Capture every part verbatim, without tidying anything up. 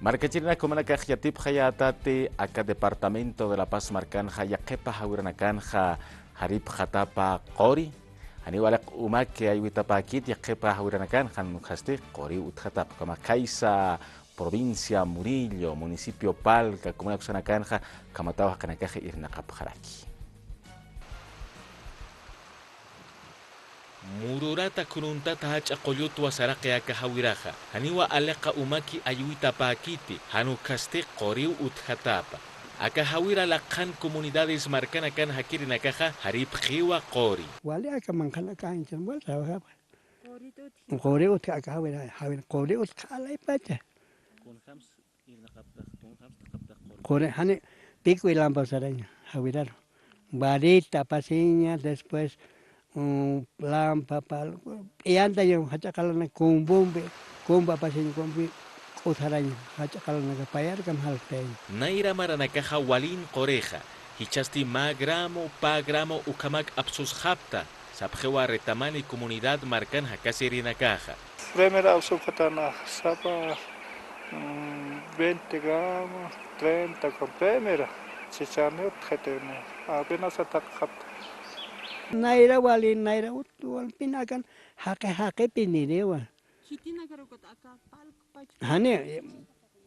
Markachirinak jumanakax yatipxayätati aka departamento de La Paz markanxa yaqhipa jawiranakanxa jaripxatapa quri, janiw aliq umaki aywitapäkiti yaqhipa jawiranakanxa, jan ukasti quriw utjatapa, ukhama khaysa provincia Murillo, municipio Palca, comunakusanakanxa, ukhamataw jaqinakax irnaqapxaraki. Mururata khuruntata jach'a qullutwa saraqi aka jawiraxa, janiwa aliqa umaki aywitapäkiti, jan ukasti quriw utjatapa. Aka jawira laqhan comunidades markanakan jakirinakaxa jaripxiwa quri. Wali aka manqhan aka anchhan wal trabajapxa. Quri utja aka jawira, jawira quri utja alaypacha. Quri, jani pikuy lampa usaraña, jawiraru. Varita apasiña, después, mm, lampa, pal-, p'iyantaña jach'a qalanaka kumbumpi, kumbu apasiña, kumbu q'utharaña, jach'a qalanaka payarkam jalktayaña. Nayra maranakaxa walin qurixa, jichhasti mä gramo, pä gramo ukhamak apsusxapta, sapxiwa Retamani comunidad markan jakasirinakaxa. Primera apsupxatana sapa, mm, veinte gramos, treinta con primera. Chichani utjitini, apenas ataqxapta. Nayra wali, nayra ut-, walpin akan jaqi jaqipiniriwa. Khitinakarukat aka palco pacha. Jani,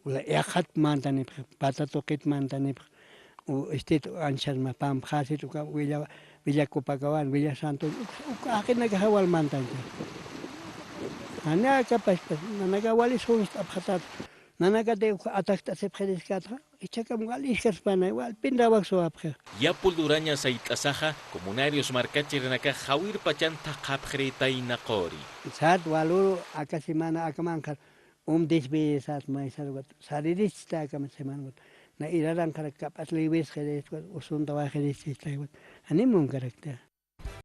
Ula yaqhat mantanipx, pata tuqit mantanipx, u istit anchhasma pampxasit, uka Villa, Villa Copacabana, Villa Santo, uk, uk jaqinakaxa wal mantancha. Jani akapachpas, nanaka wali sunst'apxatat, nanakati uk atakt'asipxiriskatxa, ichhakam wal iskaspanay, walpin rawak suwapxi. Yapul Duraña Sayt'asaxa, comunarios markachirinakax jawirpachan thaqhapxiritayna quri. Sat waluru aka semana, aka manqhar, Um desviesat maysar wat, saririchta akama semana wat. Na iraran karak kapat liwis xiris wat, usunta wa xiris chista wat. Animun karakta.